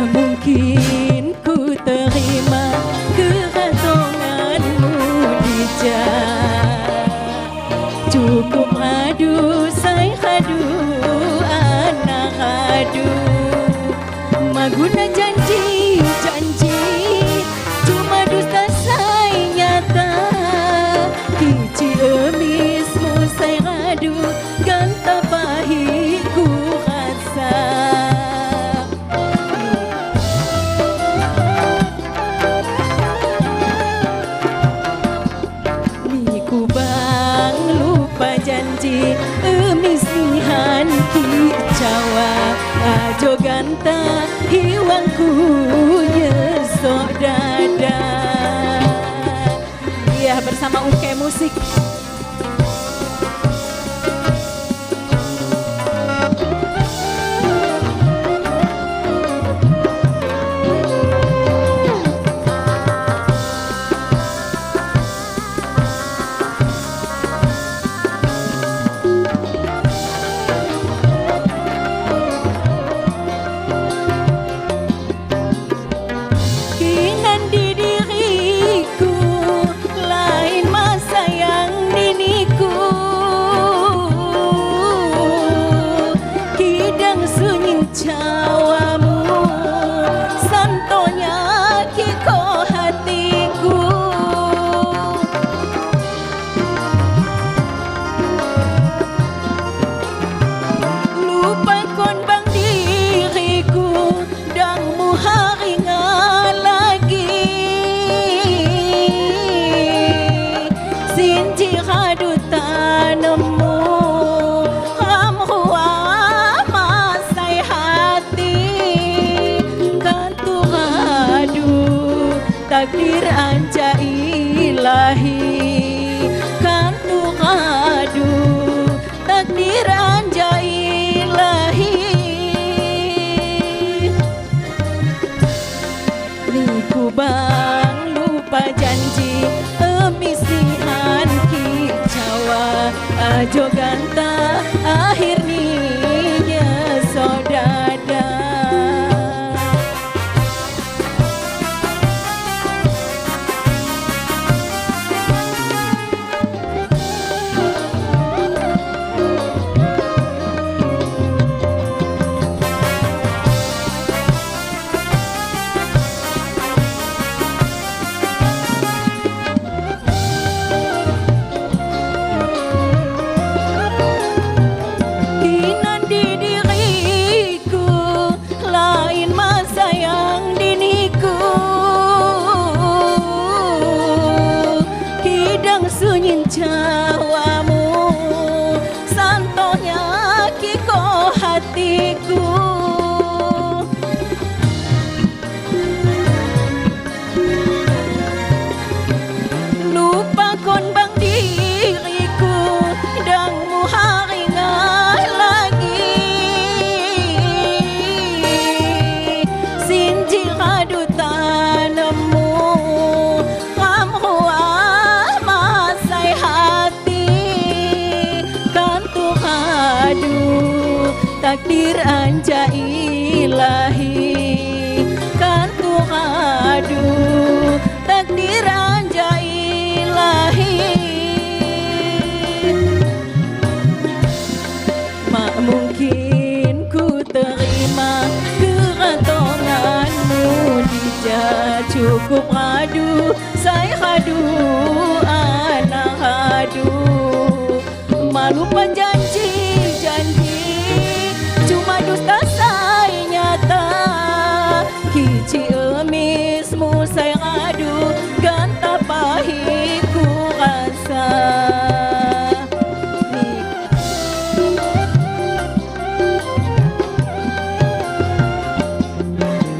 Mak mungkin ku terima keratonganmu dijak. Cukup adu, say adu, anak adu. Maguna janji, janji cuma dusta say nyata. Kici emismu say radu, ganta pahiku rasa. Niku bang lupa janji emisihan kicawa. Ajo ganta hiwangku nyesok dada. Iya, bersama Uke Musik. Kinan di diriku lain masa yang diniku. Kidang sunyin cawamu santonya kiko hatiku. Lupa kon bang diriku dangmu haringa lagi. Sinji radu tanemu ramhua masai hati. Kantu radu takdir anja ilahi. Kantu radu takdir anja ilahi. Niku bang lupa janji emisihan kicawa. Ajo ganta akhir nyesok dada. Kinan di diriku lain masa yang diniku. Kidang sunyin cawamu santonya kiko hatiku. Lupa kon bang diriku dangmu haringa lagi. Sinji radu tanemu ramhua masai hati. Kantu radu takdir anja ilahi. Kantu radu takdir anja ilahi. Mak mungkin ku terima keratonganmu dijak. Cukup radu, say radu, anak radu. Malu janji, janji cuma dusta say nyata. Kici emismu say radu, ganta pahiku rasa.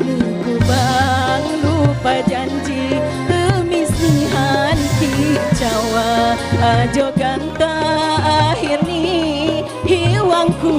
Niku bang lupa janji emisihan kicawa. Ajo ganta akhir ni hiwangku